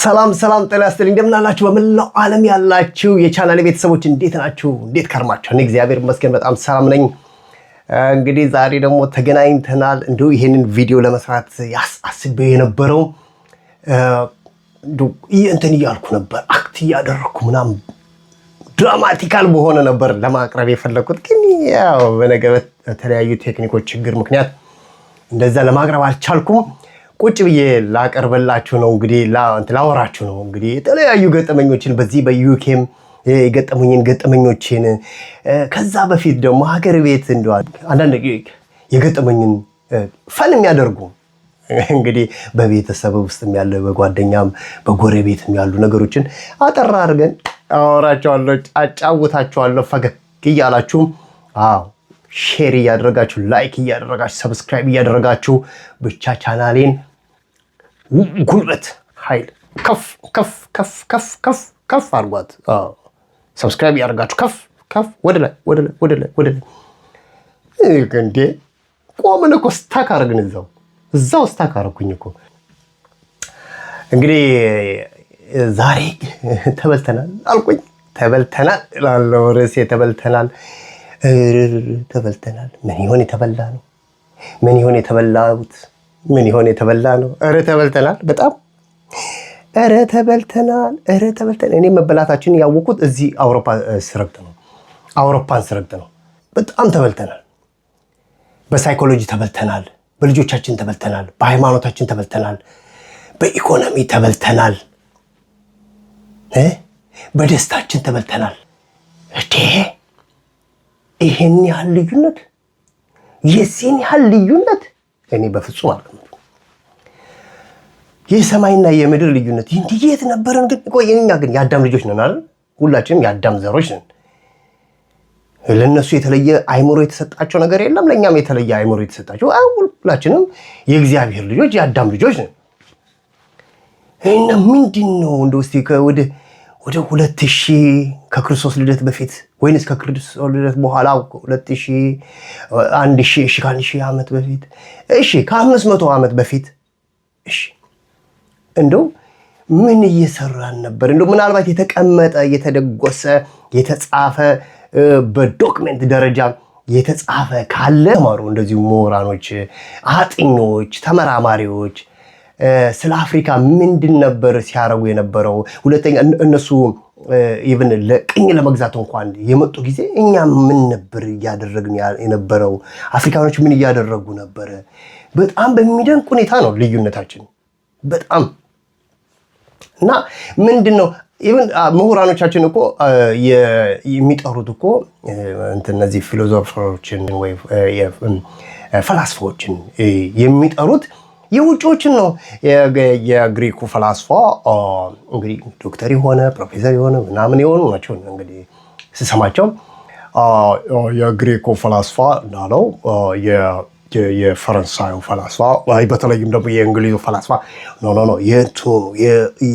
ሰላም ሰላም፣ ጤና ይስጥልኝ። እንደምን አላችሁ? በመላው ዓለም ያላችሁ የቻናል ቤተሰቦች እንዴት ናችሁ? እንዴት ከርማችሁ? እኔ እግዚአብሔር ይመስገን በጣም ሰላም ነኝ። እንግዲህ ዛሬ ደግሞ ተገናኝተናል። እንዲሁ ይሄንን ቪዲዮ ለመስራት አስቤው የነበረው እንትን እያልኩ ነበር፣ act እያደረግኩ ምናምን dramatical በሆነ ነበር ለማቅረብ የፈለግኩት። ግን ያው በነገ በተለያዩ ቴክኒኮች ችግር ምክንያት እንደዛ ለማቅረብ አልቻልኩም። ቁጭ ብዬ ላቀርብላችሁ ነው፣ እንግዲህ ላወራችሁ ነው። እንግዲህ የተለያዩ ገጠመኞችን በዚህ በ UK ም የገጠሙኝን ገጠመኞችን፣ ከዛ በፊት ደግሞ ሀገር ቤት እንደው አንዳንድ የገጠመኝን fun የሚያደርጉ፣ እንግዲህ በቤተሰብ ውስጥም ያለ፣ በጓደኛም በጎረቤትም ያሉ ነገሮችን አጠር አድርገን አወራቸዋለሁ፣ አጫውታችኋለሁ። ፈገግ እያላችሁ፣ አዎ፣ share እያደረጋችሁ፣ like እያደረጋችሁ፣ subscribe እያደረጋችሁ ብቻ ቻናሌን ጉልበት ኃይል ከፍ ከፍ ከፍ ከፍ ከፍ ከፍ አድርጓት። Subscribe እያደረጋችሁ ከፍ ከፍ ወደ ላይ፣ ወደ ላይ፣ ወደ ላይ፣ ወደ ላይ። እንዴ፣ ቆምን እኮ፣ stuck አደረግን፣ እዛው እዛው stuck አደረኩኝ እኮ። እንግዲህ ዛሬ ተበልተናል አልኩኝ። ተበልተናል እላለሁ። ርዕሴ ተበልተናል፣ ተበልተናል። ምን ይሆን የተበላ ነው? ምን ይሆን የተበላሁት? ምን ይሆን የተበላ ነው? ኧረ ተበልተናል በጣም፣ ኧረ ተበልተናል፣ ኧረ ተበልተናል። እኔ መበላታችንን ያወቅኩት እዚህ አውሮፓ ስረግጥ ነው። አውሮፓን ስረግጥ ነው። በጣም ተበልተናል። በ psychology ተበልተናል። በልጆቻችን ተበልተናል። በሃይማኖታችን ተበልተናል። በኢኮኖሚ ተበልተናል። በደስታችን ተበልተናል። እዴ፣ ይሄን ያህል ልዩነት፣ የዚህን ያህል ልዩነት እኔ በፍጹም አልገምትም። የሰማይና የምድር ልዩነት። እንዲህ የት ነበረን ግን? ቆይ፣ እኛ ግን የአዳም ልጆች ነን አይደል? ሁላችንም የአዳም ዘሮች ነን። ለእነሱ የተለየ አይምሮ የተሰጣቸው ነገር የለም። ለእኛም የተለየ አይምሮ የተሰጣቸው፣ ሁላችንም የእግዚአብሔር ልጆች፣ የአዳም ልጆች ነን። እና ምንድን ነው እንደው እስኪ ወደ 2000 ከክርስቶስ ልደት በፊት ወይንስ ከክርስቶስ ልደት በኋላ፣ 2000፣ 1000፣ እሺ ከ1000 ዓመት በፊት፣ እሺ ከ500 ዓመት በፊት፣ እሺ እንደው ምን እየሰራን ነበር? እንደው ምናልባት የተቀመጠ፣ የተደጎሰ፣ የተጻፈ፣ በ document ደረጃ የተጻፈ ካለ፣ ተማሩ እንደዚሁ ምሁራኖች፣ አጥኞች፣ ተመራማሪዎች ስለ አፍሪካ ምንድን ነበር ሲያደርጉ የነበረው? ሁለተኛ እነሱ even ለቅኝ ለመግዛት እንኳን የመጡ ጊዜ እኛ ምን ነበር እያደረግን የነበረው? አፍሪካኖች ምን እያደረጉ ነበረ? በጣም በሚደንቅ ሁኔታ ነው ልዩነታችን በጣም። እና ምንድን ነው even ምሁራኖቻችን እኮ የሚጠሩት እኮ እነዚህ philosopher ኦችን ወይ ፈላስፎችን የሚጠሩት የውጭዎችን ነው። የግሪኩ ፈላስፋ እንግዲህ ዶክተር የሆነ፣ ፕሮፌሰር የሆነ ምናምን የሆኑ ናቸው። እንግዲህ ስሰማቸው የግሪኩ ፈላስፋ እንዳለው፣ የፈረንሳዩ ፈላስፋ፣ በተለይም ደግሞ የእንግሊዙ ፈላስፋ፣ no, no, no፣ የእንትኑ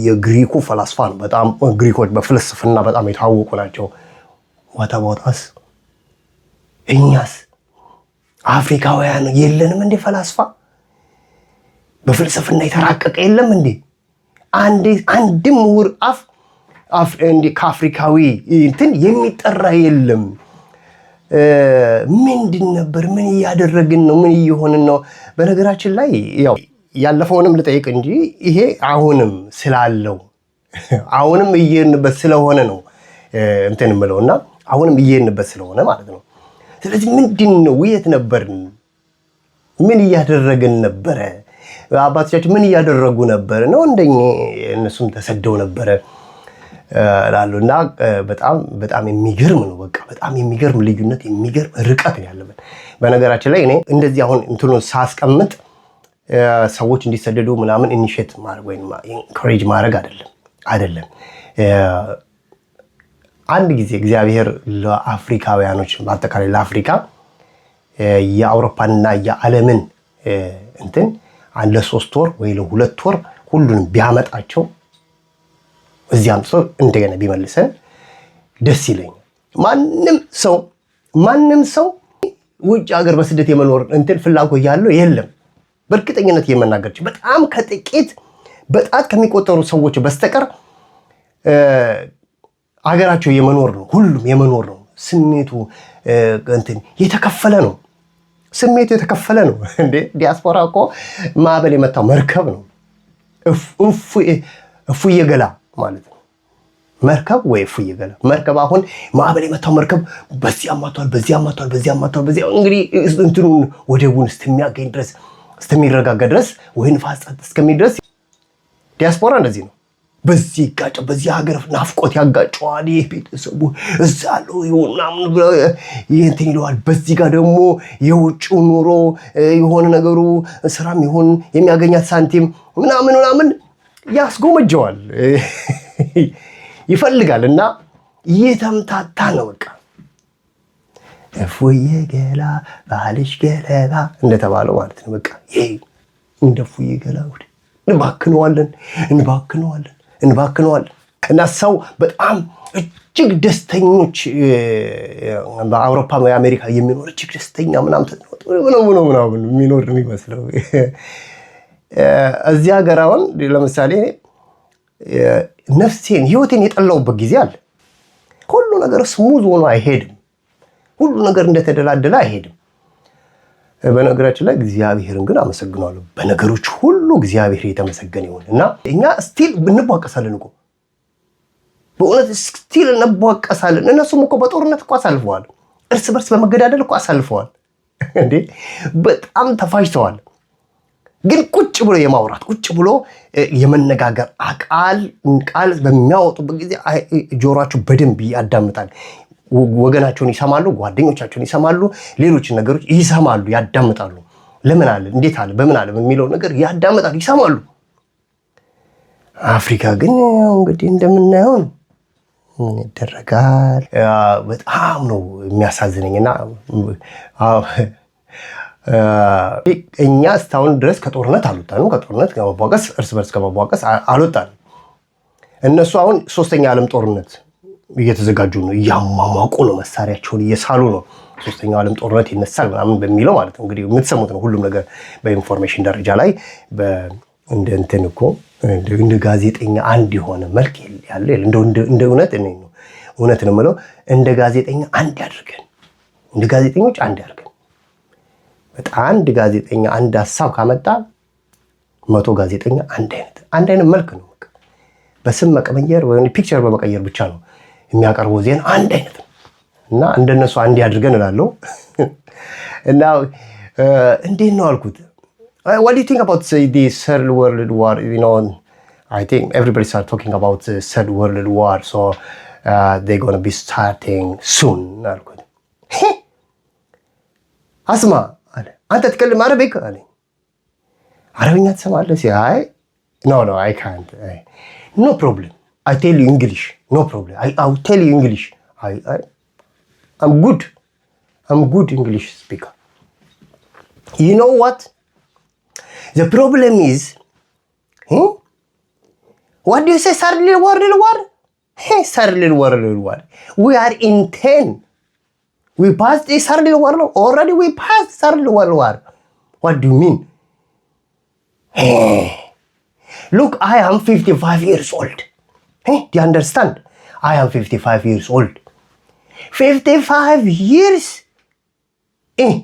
የግሪኩ ፈላስፋ ነው። በጣም ግሪኮች በፍልስፍና በጣም የታወቁ ናቸው። What about us? እኛስ አፍሪካውያን የለንም እንዴ ፈላስፋ? በፍልስፍና የተራቀቀ የለም እንዴ? አንድም ምሁር ከአፍሪካዊ እንትን የሚጠራ የለም። ምንድን ነበር? ምን እያደረግን ነው? ምን እየሆንን ነው? በነገራችን ላይ ያው ያለፈውንም ልጠይቅ እንጂ ይሄ አሁንም ስላለው፣ አሁንም እየሄድንበት ስለሆነ ነው እንትን የምለው እና አሁንም እየሄድንበት ስለሆነ ማለት ነው። ስለዚህ ምንድን ነው፣ የት ነበርን? ምን እያደረግን ነበረ? አባቶቻችን ምን እያደረጉ ነበር? ነው እንደኛ እነሱም ተሰደው ነበረ እላለሁ። እና በጣም በጣም የሚገርም ነው። በቃ በጣም የሚገርም ልዩነት፣ የሚገርም ርቀት ነው ያለበት። በነገራችን ላይ እኔ እንደዚህ አሁን እንትኑን ሳስቀምጥ ሰዎች እንዲሰደዱ ምናምን initiate ማድረግ ወይም encourage ማድረግ አይደለም፣ አይደለም። አንድ ጊዜ እግዚአብሔር ለአፍሪካውያኖች፣ በአጠቃላይ ለአፍሪካ የአውሮፓንና የዓለምን እንትን አንድ ለ3 ወር ወይ ለ2 ወር ሁሉንም ቢያመጣቸው፣ እዚህ አምጥቶ እንደገና ቢመልሰን ደስ ይለኛል። ማንም ሰው፣ ማንም ሰው ውጭ ሀገር በስደት የመኖር እንትን ፍላጎት ያለው የለም። በእርግጠኝነት የመናገር በጣም ከጥቂት በጣት ከሚቆጠሩ ሰዎች በስተቀር አገራቸው የመኖር ነው። ሁሉም የመኖር ነው ስሜቱ፣ እንትን የተከፈለ ነው። ስሜቱ የተከፈለ ነው። እንዴ፣ ዲያስፖራ እኮ ማዕበል የመታው መርከብ ነው። እፉዬ ገላ ማለት ነው። መርከብ ወይ እፉዬ ገላ መርከብ። አሁን ማዕበል የመታው መርከብ በዚህ አማቷል፣ በዚህ አማቷል፣ በዚህ አማቷል፣ በዚህ እንግዲህ እንትኑን ወደቡን እስከሚያገኝ ድረስ፣ እስከሚረጋጋ ድረስ ወይ ንፋስ ጸጥ እስከሚል ድረስ ዲያስፖራ እንደዚህ ነው። በዚህ ይጋጫ፣ በዚህ ሀገር ናፍቆት ያጋጨዋል። ይህ ቤተሰቡ እዛ ያለው ምናምን ይህ እንትን ይለዋል። በዚህ ጋር ደግሞ የውጭው ኑሮ የሆነ ነገሩ ስራም ይሁን የሚያገኛት ሳንቲም ምናምን ምናምን ያስጎመጀዋል፣ ይፈልጋል እና የተምታታ ነው። በቃ እፉዬ ገላ ባልሽ ገለባ እንደተባለው ማለት ነው። በቃ ይሄ እንደ እፉዬ ገላ እንባክነዋለን፣ እንባክነዋለን፣ እንባክነዋለን እና ሰው በጣም እጅግ ደስተኞች፣ በአውሮፓ የአሜሪካ የሚኖር እጅግ ደስተኛ ምናምን ምናምን የሚኖር የሚመስለው እዚህ ሀገር አሁን ለምሳሌ ነፍሴን ህይወቴን የጠላሁበት ጊዜ አለ። ሁሉ ነገር smooth ሆኖ አይሄድም። ሁሉ ነገር እንደተደላደለ አይሄድም። በነገራችን ላይ እግዚአብሔርን ግን አመሰግናለሁ። በነገሮች ሁሉ እግዚአብሔር የተመሰገነ ይሁን እና እኛ still እንቧቀሳለን እኮ፣ በእውነት still እንቧቀሳለን። እነሱም እኮ በጦርነት እኮ አሳልፈዋል። እርስ በርስ በመገዳደል እኮ አሳልፈዋል። እንዴ፣ በጣም ተፋጅተዋል። ግን ቁጭ ብሎ የማውራት፣ ቁጭ ብሎ የመነጋገር ቃል ቃል በሚያወጡበት ጊዜ ጆሯቸው በደንብ ያዳምጣል። ወገናቸውን ይሰማሉ፣ ጓደኞቻቸውን ይሰማሉ፣ ሌሎችን ነገሮች ይሰማሉ፣ ያዳምጣሉ። ለምን አለ፣ እንዴት አለ፣ በምን አለ የሚለው ነገር ያዳምጣሉ፣ ይሰማሉ። አፍሪካ ግን እንግዲህ እንደምናየው ነው። ምን ይደረጋል? በጣም ነው የሚያሳዝነኝ እና እኛ እስካሁን ድረስ ከጦርነት አልወጣንም። ከጦርነት ከመቧቀስ፣ እርስ በርስ ከመቧቀስ አልወጣንም። እነሱ አሁን ሶስተኛ ዓለም ጦርነት እየተዘጋጁ ነው፣ እያሟሟቁ ነው፣ መሳሪያቸውን እየሳሉ ነው። ሶስተኛው ዓለም ጦርነት ይነሳል ምናምን በሚለው ማለት ነው። እንግዲህ የምትሰሙት ነው። ሁሉም ነገር በ information ደረጃ ላይ እንደ እንትን እኮ እንደ ጋዜጠኛ አንድ የሆነ መልክ ያለ እንደ እውነት ነው፣ እውነት ነው የምለው፣ እንደ ጋዜጠኛ አንድ ያድርገን፣ እንደ ጋዜጠኞች አንድ ያድርገን። በጣም አንድ ጋዜጠኛ አንድ ሀሳብ ካመጣ 100 ጋዜጠኛ አንድ አይነት መልክ ነው። በስም መቀየር ወይ picture በመቀየር ብቻ ነው የሚያቀርበው፣ ዜና አንድ አይነት ነው እና እንደነሱ አንድ ያድርገን እላለሁ። እና እንዴት ነው አልኩት። What do you think about the Third World War? I think everybody start talking about the Third World War, so they're gonna be starting soon አልኩት። اسمع አለ፣ አንተ تتكلم Arabic አለኝ። አረብኛ ትሰማለህ? አይ፣ ኖ ኖ አይ ካንት። ኖ ፕሮብለም፣ አይ ቴል ዩ እንግሊሽ፣ ኖ ፕሮብለም፣ አይ ቴል ዩ እንግሊሽ፣ I'm good, I'm good English speaker. You know what the problem is? What do you say? Third World War? Third World War, we are in 10. We passed the Third World already. We passed Third World War. What do you mean? Look, I am 55 years old. Hey, do you understand? I am 55 years old. 55 years eh,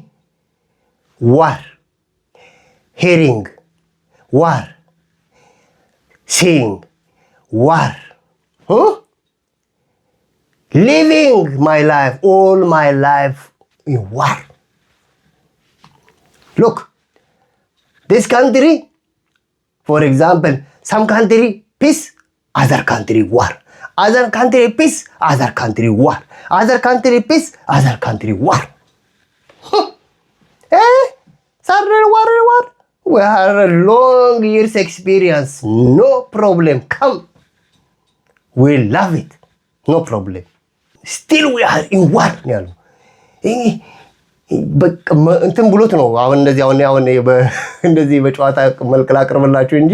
war, hearing war, seeing war, huh? Living my life, all my life in war. Look, this country, for example, some country peace, other country war, other country peace, other country war, other country peace, other country war. Eh, third war war. We have a long years experience. No problem. Come. We love it. No problem. Still we are in war ያሉ እንትን ብሎት ነው። አሁን እንደዚህ አሁን እንደዚህ በጨዋታ መልክ ላቅርብላችሁ እንጂ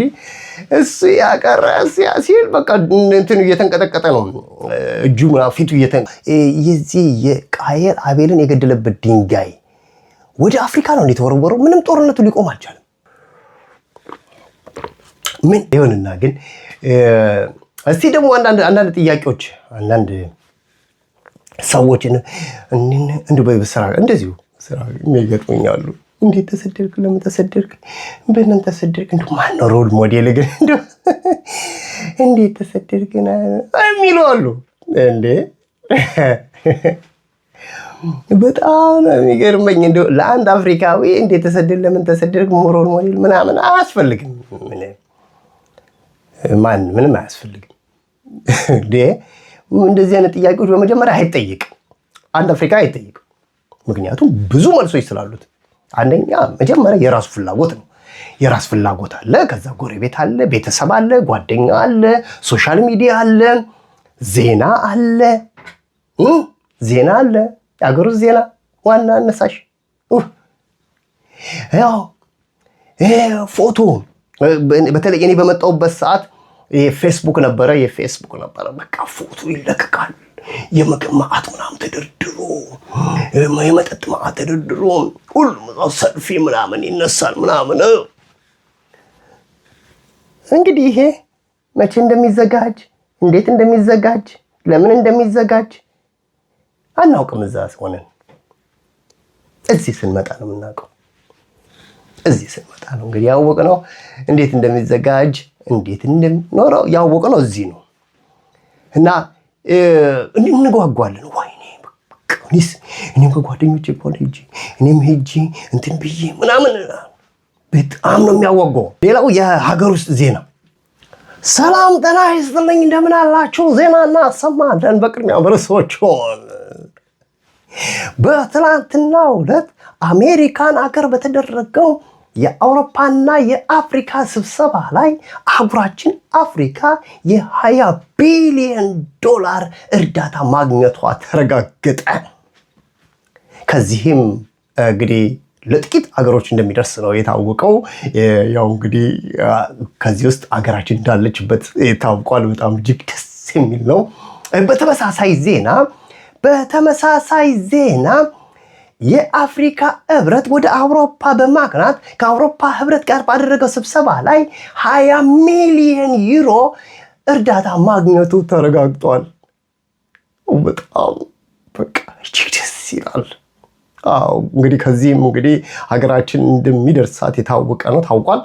እሱ ያቀረ ሲል በቃ እንትኑ እየተንቀጠቀጠ ነው፣ እጁ ፊቱ። የዚህ የቃየል አቤልን የገደለበት ድንጋይ ወደ አፍሪካ ነው የተወረወረው። ምንም ጦርነቱ ሊቆም አልቻለም። ምን ይሁንና ግን እስቲ ደግሞ አንዳንድ ጥያቄዎች፣ አንዳንድ ሰዎችን እንዲሁ በስራ እንደዚሁ ስራ የሚገጥሙኝ አሉ። እንዴት ተሰደድክ? ለምን ተሰደድክ? በምን ተሰደድክ? እንደው ማነው role model ግን፣ እንደው እንዴት ተሰደድክ የሚሉ አሉ። እንዴ፣ በጣም ነው የሚገርመኝ። እንደው ለአንድ አፍሪካዊ እንዴት ተሰደድክ፣ ለምን ተሰደድክ፣ role model ምናምን አያስፈልግም። ማን ምንም አያስፈልግም። እንዴ፣ እንደዚህ አይነት ጥያቄዎች በመጀመሪያ አይጠይቅም። አንድ አፍሪካ አይጠይቅም። ምክንያቱም ብዙ መልሶች ስላሉት። አንደኛ መጀመሪያ የራሱ ፍላጎት ነው። የራስ ፍላጎት አለ። ከዛ ጎረቤት አለ፣ ቤተሰብ አለ፣ ጓደኛ አለ፣ social media አለ፣ ዜና አለ፣ ዜና አለ፣ የአገር ውስጥ ዜና ዋና አነሳሽ ያው ፎቶ። በተለይ እኔ በመጣሁበት ሰዓት የፌስቡክ ነበረ፣ የፌስቡክ ነበረ። በቃ ፎቶ ይለቀቃል። የምግብ ማዕት ምናምን ተደርድሮ፣ የመጠጥ ማዕት ተደርድሮ፣ ሁሉም ሰልፊ ምናምን ይነሳል ምናምን። እንግዲህ ይሄ መቼ እንደሚዘጋጅ፣ እንዴት እንደሚዘጋጅ፣ ለምን እንደሚዘጋጅ አናውቅም። እዛ ሆነን እዚህ ስንመጣ ነው የምናውቀው። እዚህ ስንመጣ ነው እንግዲህ ያወቅነው፣ እንዴት እንደሚዘጋጅ፣ እንዴት እንደሚኖረው ያወቅነው እዚህ ነው። እና እንጓጓለን። ወይኔ እኔስ እኔም ከጓደኞቼ ጋር ሄጄ፣ እኔም ሄጄ እንትን ብዬ ምናምን፣ በጣም ነው የሚያጓጓው። ሌላው የሀገር ውስጥ ዜና። ሰላም ጤና ይስጥልኝ፣ እንደምን አላችሁ? ዜና እናሰማለን። በቅድሚያ ርዕሶቹን። በትላንትናው ዕለት አሜሪካን አገር በተደረገው የአውሮፓና የአፍሪካ ስብሰባ ላይ አህጉራችን አፍሪካ የ20 ቢሊዮን ዶላር እርዳታ ማግኘቷ ተረጋገጠ። ከዚህም እንግዲህ ለጥቂት አገሮች እንደሚደርስ ነው የታወቀው። ያው እንግዲህ ከዚህ ውስጥ አገራችን እንዳለችበት ታውቋል። በጣም እጅግ ደስ የሚል ነው። በተመሳሳይ ዜና የአፍሪካ ህብረት ወደ አውሮፓ በማቅናት ከአውሮፓ ህብረት ጋር ባደረገው ስብሰባ ላይ 20 ሚሊዮን ዩሮ እርዳታ ማግኘቱ ተረጋግጧል። በጣም በቃ እጅግ ደስ ይላል። አዎ፣ እንግዲህ ከዚህም እንግዲህ ሀገራችን እንደሚደርሳት የታወቀ ነው፣ ታውቋል።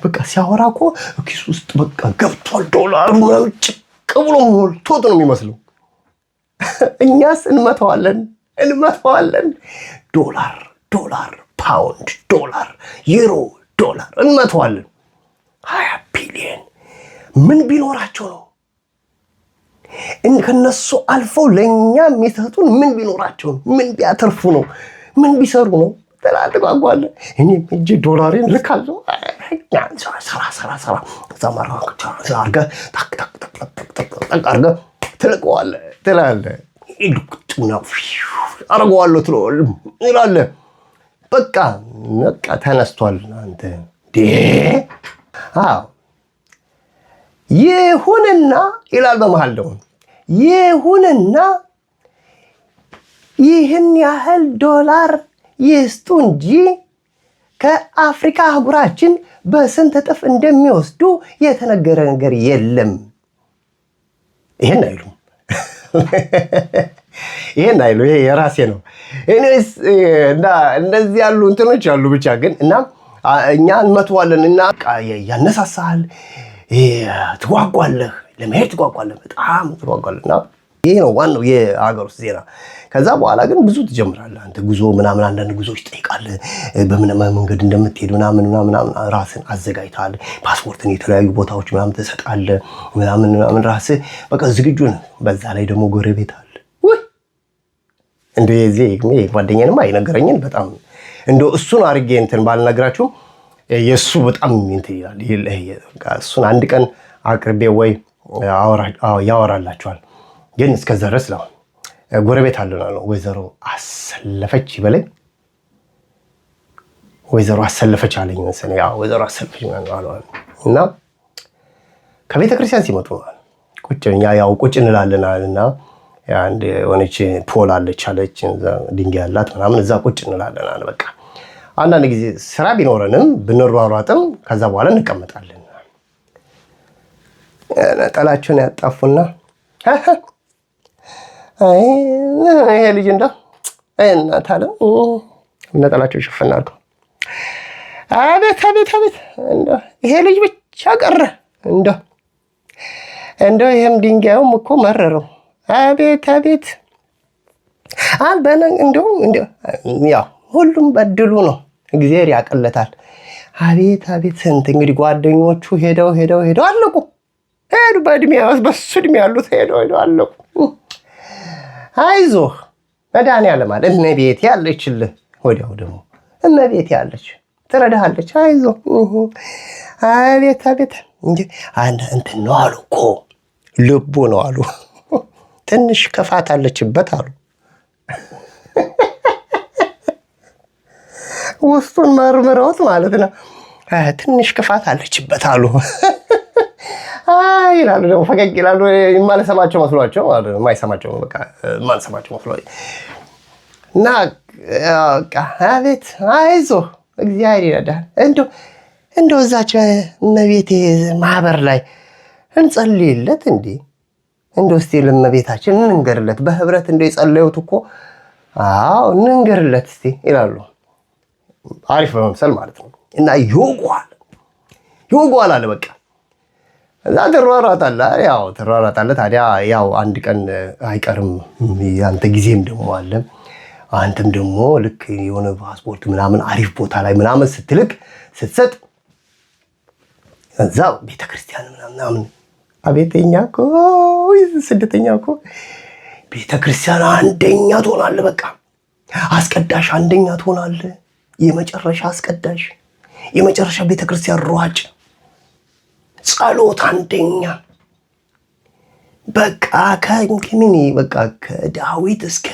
በቃ ሲያወራ እኮ ኪስ ውስጥ በቃ ገብቷል ዶላሩ ምናምን ጭቅ ብሎ ሞልቶት ነው የሚመስለው። እኛስ እንመተዋለን፣ እንመተዋለን። ዶላር፣ ዶላር፣ ፓውንድ፣ ዶላር፣ ዩሮ፣ ዶላር እንመተዋለን። 20 ቢሊየን ምን ቢኖራቸው ነው? ከነሱ አልፈው ለእኛ የሚሰጡን ምን ቢኖራቸው ነው? ምን ቢያተርፉ ነው? ምን ቢሰሩ ነው? ትላለህ፣ ጓጓለህ። እኔም እጄ ዶላሬን ልካለሁ። ስራ ስራ ስራ አድርገህ ታክ ታክ ታክ ታክ ታክ አድርገህ ትልቀዋለህ ትላለህ። አደርገዋለሁ ትላለህ። በቃ በቃ ተነስቷል። አንተ አዎ። ይሁንና ይላል በመሀል ደግሞ፣ ይሁንና ይህን ያህል ዶላር ይስጡ እንጂ ከአፍሪካ አህጉራችን በስንት እጥፍ እንደሚወስዱ የተነገረ ነገር የለም። ይሄን አይሉም። ይሄን አይሉ። ይሄ የራሴ ነው። Anyways እና እንደዚህ ያሉ እንትኖች አሉ። ብቻ ግን እና እኛ እንመተዋለን እና ያነሳሳል። ትጓጓለህ፣ ለመሄድ ትጓጓለህ፣ በጣም ትጓጓለህ። እና ይሄ ነው ዋናው የሀገር ውስጥ ዜና። ከዛ በኋላ ግን ብዙ ትጀምራለህ አንተ ጉዞ ምናምን፣ አንዳንድ ጉዞዎች ትጠይቃለህ፣ በምን መንገድ እንደምትሄድ ምናምን ምናምን፣ ራስን አዘጋጅተሃል። ፓስፖርትን የተለያዩ ቦታዎች ምናምን ትሰጣለህ ምናምን ምናምን፣ ራስህ በቃ ዝግጁ ነህ። በዛ ላይ ደግሞ ጎረቤት አለ። ውይ፣ እንደ የዚህ ጓደኛዬንማ የነገረኝን በጣም እንደው እሱን አድርጌ እንትን ባልነግራችሁም የእሱ በጣም እንትን ይላል። እሱን አንድ ቀን አቅርቤ ወይ ያወራላችኋል። ግን እስከዛ ድረስ ነው ጎረቤት አለና ነው፣ ወይዘሮ አሰለፈች ይበለኝ፣ ወይዘሮ አሰለፈች አለኝ መሰለኝ። ያው ወይዘሮ አሰለፈች እና ከቤተ ክርስቲያን ሲመጡ ቁጭ እኛ ያው ቁጭ እንላለን እና አንድ የሆነች pole አለች አለች፣ ድንጋይ አላት ምናምን፣ እዛ ቁጭ እንላለን አለ። በቃ አንዳንድ ጊዜ ስራ ቢኖረንም ብንሯሯጥም ከዛ በኋላ እንቀመጣለን። ነጠላቸውን ያጣፉና ይሄ ልጅ እንደው እናት አለ ነጠላቸው ሽፍን አድርገው አቤት አቤት አቤት፣ እንደው ይሄ ልጅ ብቻ ቀረ። እንደው እንደው ይሄም ድንጋዩም እኮ መረረው። አቤት አቤት፣ እንደው ያው ሁሉም በድሉ ነው፣ እግዚአብሔር ያቀለታል። አቤት አቤት፣ ስንት እንግዲህ ጓደኞቹ ሄደው ሄደው ሄደው አለቁ። ሄዱ በእድሜ በሱ እድሜ ያሉት ሄደው ሄደው አለቁ። አይዞህ መድኃኒዓለም አለ እመቤቴ አለችልህ። ወዲያው ደግሞ እመቤቴ አለች ትረዳሃለች። አይዞህ። አቤት አቤት እንትን ነው አሉ እኮ ልቡ ነው አሉ። ትንሽ ክፋት አለችበት አሉ። ውስጡን መርምረውት ማለት ነው። ትንሽ ክፋት አለችበት አሉ ይላሉ። ደግሞ ፈገግ ይላሉ። የማልሰማቸው መስሏቸው የማይሰማቸው በቃ የማልሰማቸው መስሏቸው እና አቤት አይዞህ እግዚአብሔር ይረዳል። እንደው እንደው እዛች እመቤቴ ማህበር ላይ እንጸልይለት እንዴ! እንደው እስቲ ለእመቤታችን እንንገርለት። በህብረት እንደው የጸለዩት እኮ አዎ እንንገርለት እስቲ ይላሉ። አሪፍ በመምሰል ማለት ነው። እና ይወጓል ይወጓል አለ በቃ። እዛ ትሯሯጣለህ፣ ያው ትሯሯጣለህ። ታዲያ ያው አንድ ቀን አይቀርም ያንተ ጊዜም ደግሞ አለ። አንተም ደግሞ ልክ የሆነ ፓስፖርት ምናምን አሪፍ ቦታ ላይ ምናምን ስትልክ ስትሰጥ እዛ ቤተክርስቲያን ምናምን አቤተኛ እኮ ስደተኛ እኮ ቤተክርስቲያን አንደኛ ትሆናለህ። በቃ አስቀዳሽ አንደኛ ትሆናለህ። የመጨረሻ አስቀዳሽ፣ የመጨረሻ ቤተክርስቲያን ሯጭ፣ ጸሎት አንደኛ። በቃ ከምን በቃ ከዳዊት እስከ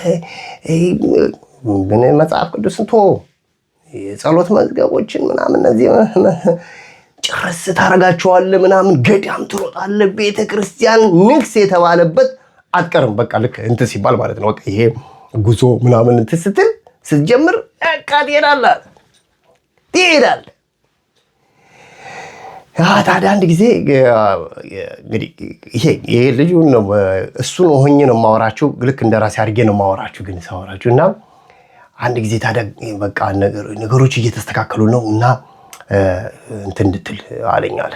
ምን መጽሐፍ ቅዱስን ቶ የጸሎት መዝገቦችን ምናምን እነዚህ ጭርስ ታደርጋቸዋለህ ምናምን፣ ገዳም ትሮጣለህ። ቤተ ክርስቲያን ንግስ የተባለበት አትቀርም። በቃ ልክ እንትን ሲባል ማለት ነው። በቃ ይሄ ጉዞ ምናምን እንትን ስትል ስትጀምር በቃ ትሄዳለህ ትሄዳለህ። ታዲያ አንድ ጊዜ እንግዲህ ይሄ ልጁን ነው እሱን ሆኜ ነው የማወራችሁ። ልክ እንደ ራሴ አድርጌ ነው የማወራችሁ ግን ሳወራችሁ እና አንድ ጊዜ ታዲያ በቃ ነገሮች እየተስተካከሉ ነው እና እንትን እንድትል አለኝ አለ።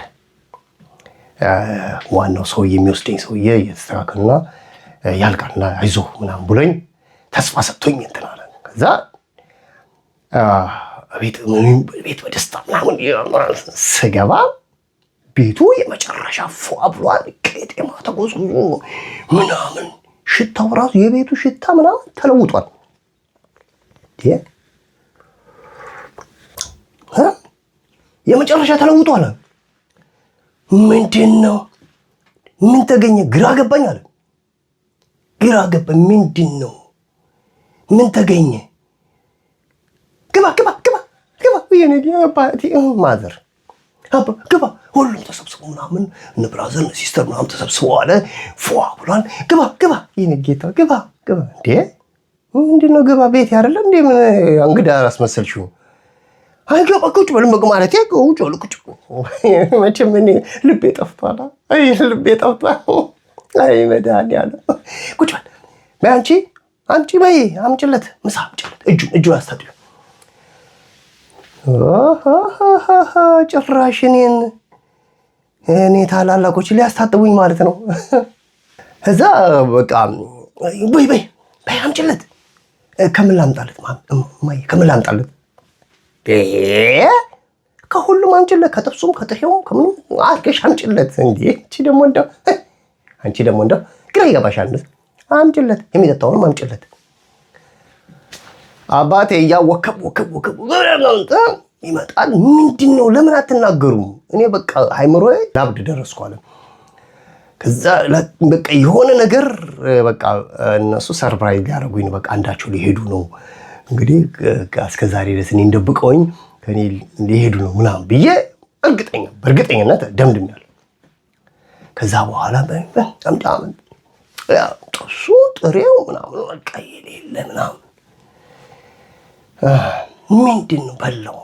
ዋናው ሰውዬ የሚወስደኝ ሰውዬ እየተስተካከሉና ያልቃልና አይዞህ ምናምን ብሎኝ ተስፋ ሰጥቶኝ እንትን አለ። ከዛ ቤት በደስታ ምናምን ስገባ ቤቱ የመጨረሻ ፏ ብሏል። ቄጤማ ተጎዝጉዞ ምናምን ሽታው ራሱ የቤቱ ሽታ ምናምን ተለውጧል። የመጨረሻ ተለውጧል። ምንድን ነው? ምን ተገኘ? ግራ ገባኝ አለ። ግራ ገባኝ። ምንድን ነው? ምን ተገኘ? ግባ ግባ ግባ ግባ mother ግባ። ሁሉም ተሰብስቦ ምናምን እነ brother sister ምናምን ተሰብስበው አለ ፏ ብሏል። ግባ ግባ፣ የኔ ጌታ ግባ ግባ። እንዴ ምንድን ነው ግባ? ቤት አይደለም እንዴ? ምን እንግዳ አስመሰልሽው? አይ ግባ፣ ቁጭ በል ማለት ቁጭ በል ቁጭ። መቼም እኔ ልቤ ጠፍቷል። አይ ልቤ ጠፍቷል። አይ መድኃኒዓለም ቁጭ በል በይ፣ አንቺ አምጪ በይ፣ አምጪለት፣ ምሳ አምጪለት። እጁን እጁን አስታጥቢው። ጭራሽ እኔን እኔ ታላላቆች ሊያስታጥቡኝ ማለት ነው። እዛ በቃ በይ በይ በይ አምጪለት። ከምን ላምጣለት? እማዬ ከምን ላምጣለት? ከሁሉም አምጪለት፣ ከጥብሱም ከጥሬውም ከምኑም አድርገሽ አምጪለት። እንዴ አንቺ ደግሞ እንደው አንቺ ደግሞ እንደው ግራ ይገባሻል። አምጪለት፣ የሚጠጣውንም አምጪለት። አባቴ እያወከብ ወከብ ወከብ ይመጣል። ምንድን ነው ለምን አትናገሩም? እኔ በቃ አይምሮዬ ላብድ ደረስኩ አለ። ከዛ በቃ የሆነ ነገር በቃ እነሱ surprise ሊያደርጉኝ ነው። በቃ አንዳቸው ሊሄዱ ነው እንግዲህ እስከ ዛሬ ድረስ እኔን ደብቀውኝ ከእኔ ሊሄዱ ነው ምናምን ብዬ እርግጠኛ በእርግጠኝነት ደምድሜያለሁ። ከዛ በኋላ ጥብሱ ጥሬው ምናምን በቃ የሌለ ምናምን ምንድን ነው በላው።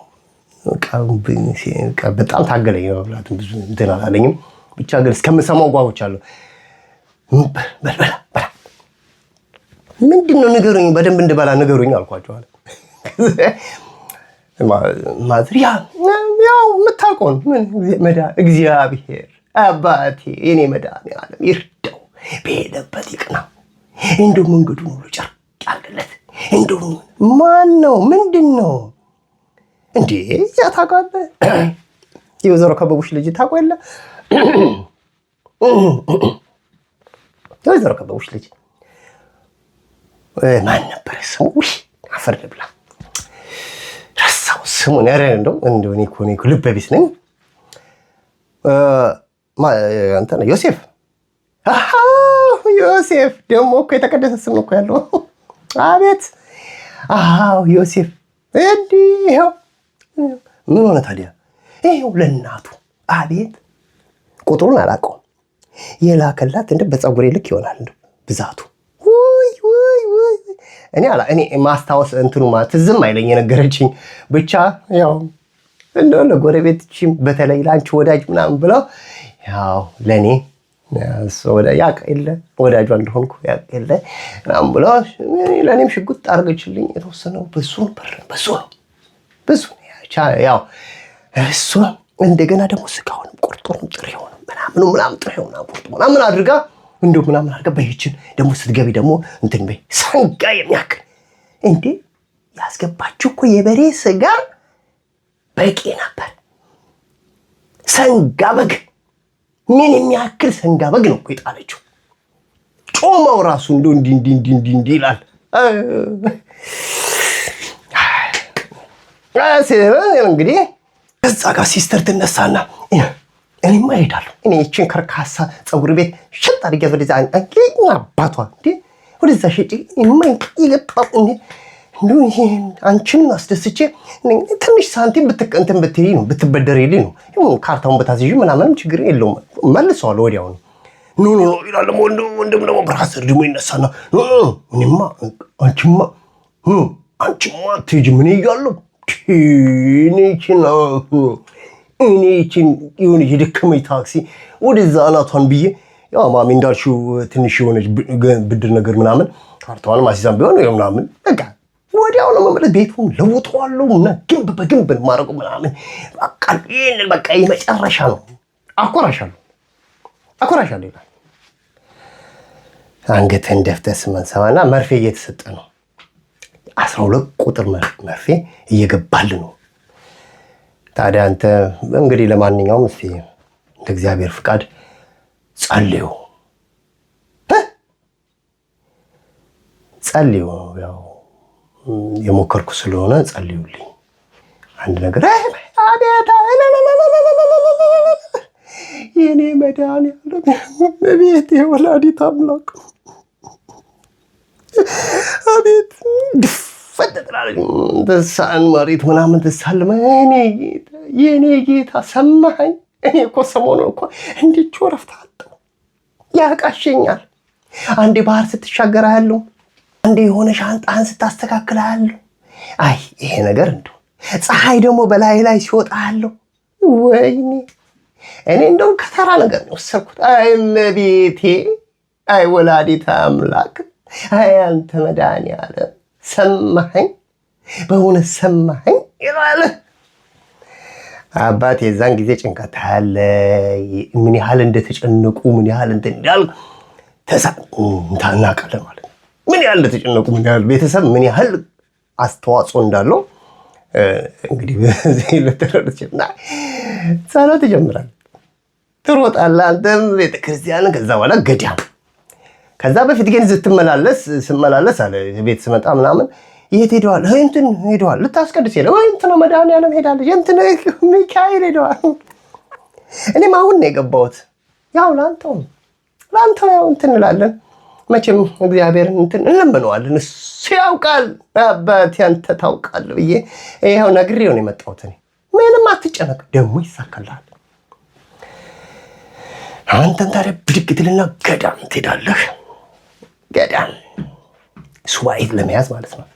በጣም ታገለኝ መብላትም ብዙ እንትን አላለኝም። ብቻ ግን እስከምሰማው ጓጉቻለሁ። በል በላ በላ፣ ምንድን ነው ንገሩኝ፣ በደንብ እንድበላ ንገሩኝ አልኳቸዋል። Mother ያው የምታውቀውን ምን እግዚአብሔር አባቴ የኔ መድኃኒዓለም ይርዳው፣ በሄደበት ይቅናው፣ እንደው መንገዱን ሁሉ ጨርቅ ያድርግለት። እንደው ማን ነው ምንድን ነው እንዴ? ያ ታውቃለህ፣ የወይዘሮ ከበቡሽ ልጅ ታውቀው የለ፣ የወይዘሮ ከበቡሽ ልጅ ማን ነበረ ስሙ? ውይ አፈር ልብላ፣ ረሳው ስሙን። ኧረ እንደው እንደው እኔ እኮ ልበ ቢስ ነኝ። እንትን ዮሴፍ፣ ዮሴፍ ደግሞ እኮ የተቀደሰ ስም እኮ ያለው። አቤት፣ አዎ ዮሴፍ። እንዲህ ይኸው ምን ሆነ ታዲያ? ይኸው ለእናቱ አቤት፣ ቁጥሩን አላውቀውም፣ የላከላት እንደ በፀጉሬ ልክ ይሆናል እንደው ብዛቱ። ውይ ውይ ውይ፣ እኔ ማስታወስ እንትኑ ትዝም አይለኝ፣ የነገረችኝ ብቻ። ያው እንደው ለጎረቤትሽም በተለይ ለአንቺ ወዳጅ ምናምን ብለው ያው ለእኔ ያውቅ የለ ወዳጇ እንደሆንኩ ያውቅ የለ ምናምን ብለው ለእኔም ሽጉጥ አድርገችልኝ። የተወሰነው ብዙ ነበር፣ ብዙ ነው፣ ብዙ ያው እሱ እንደገና ደግሞ ስጋውንም ቁርጡንም ጥሬውንም ምናምኑ ምናምን ጥሬው ምናምን ቁርጡ ምናምን አድርጋ እንደው ምናምን አድርጋ በይችን ደግሞ ስትገቢ ደግሞ እንትን በይ ሰንጋ የሚያክል እንዴ ያስገባችሁ እኮ የበሬ ስጋ በቂ ነበር። ሰንጋ በግ ምን የሚያክል ሰንጋ በግ ነው እኮ የጣለችው። ጮማው ራሱ እንደው እንዲህ እንዲህ እንዲህ እንዲህ እንዲህ ይላል። እንግዲህ እዛ ጋር sister ትነሳና እኔማ እሄዳለሁ። እኔ ይችን ከርካሳ ፀጉር ቤት ሽጥ አድርጌ ወደዛ አባቷ እንዴ ወደዛ ሽጭ አንቺን አስደስቼ ትንሽ ሳንቲም እንትን ብትይ ነው፣ ብትበደሪልኝ ነው፣ ካርታውን ብታስይዥ ምናምንም ችግር የለውም፣ መልሰዋለሁ ወዲያውኑ። No, no, no ይላል ደግሞ ወንድም ደግሞ brother ደግሞ ይነሳና no, no፣ እኔማ አንቺማ አትሄጂም፣ እኔ እያለሁ እኔ ይችን እኔ ይችን የሆነች የደከመች ታክሲ ወደዛ አናቷን ብዬ ያው ማሚ እንዳልሽው ትንሽ የሆነች ብድር ነገር ምናምን ካርታዋን ማስይዛም ቢሆን ምናምን በቃ ወዲያው ነው መመለስ። ቤቱን ለውጠዋለሁ እና ግንብ በግንብ ማድረጉ ምናምን በቃ ይህንን በቃ የመጨረሻ ነው፣ አኮራሻለሁ አኮራሻለሁ ይላል። አንገትህን ደፍተህ ስማን ሰማና መርፌ እየተሰጠ ነው። 12 ቁጥር መርፌ እየገባል ነው። ታዲያ አንተ እንግዲህ ለማንኛውም እስኪ እንደ እግዚአብሔር ፍቃድ ጸልዩ ጸልዩ፣ ያው የሞከርኩ ስለሆነ ጸልዩልኝ። አንድ ነገር አቤት የኔ መድኃኒዓለም ቤት የወላዲት አምላክ አቤት ድፈት ትላለች። ትሳን መሬት ምናምን ትሳልመ እኔ ጌታ የኔ ጌታ ሰማኸኝ። እኔ እኮ ሰሞኑን እኮ እንዲች ወረፍት አጣሁ፣ ያቃሸኛል። አንዴ ባህር ስትሻገር አያለሁ፣ አንዴ የሆነ ሻንጣህን ስታስተካክል አያለሁ። አይ ይሄ ነገር እንደው ፀሐይ ደግሞ በላይ ላይ ሲወጣ አያለሁ። ወይኔ እኔ እንደውም ከተራ ነገር ነው የወሰድኩት። አይ እመቤቴ፣ አይ ወላዲተ አምላክ፣ አይ አንተ መድኃኒዓለም ሰማኸኝ፣ በእውነት ሰማኸኝ ይላል አባት። የዛን ጊዜ ጭንቀት አለ። ምን ያህል እንደተጨነቁ ምን ያህል እንትን እንዳል እናውቃለን ማለት ነው። ምን ያህል እንደተጨነቁ፣ ምን ያህል ቤተሰብ ምን ያህል አስተዋጽኦ እንዳለው እንግዲህ በዚህ ልትረዱ ትችላለህ። ጸሎት ትጀምራለህ፣ ትሮጣለህ። አንተም ቤተክርስቲያን፣ ከዛ በኋላ ገዳም። ከዛ በፊት ግን ስትመላለስ ስመላለስ አለ ቤት ስመጣ ምናምን የት ሄደዋል? እንትን ሄደዋል፣ ልታስቀድስ ሄደ ወይ እንትን መድኃኒዓለም ሄዳለች፣ እንትን ሚካኤል ሄደዋል። እኔም አሁን ነው የገባሁት። ያው ለአንተው ለአንተው ያው እንትን እንላለን መቼም እግዚአብሔርን እንትን እንለምነዋለን። እሱ ያውቃል፣ አባቴ አንተ ታውቃለህ ብዬ ይኸው ነግሬው ነው የመጣሁት። እኔ ምንም አትጨነቅ፣ ደግሞ ይሳካልሃል። አንተን ታዲያ ብድግ ትልና ገዳም ትሄዳለህ። ገዳም ሱባኤ ለመያዝ ማለት ነው።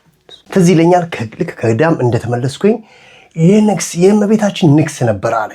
ትዝ ይለኛል ልክ ከገዳም እንደተመለስኩኝ የንግስ የእመቤታችን ንግስ ነበር አለ።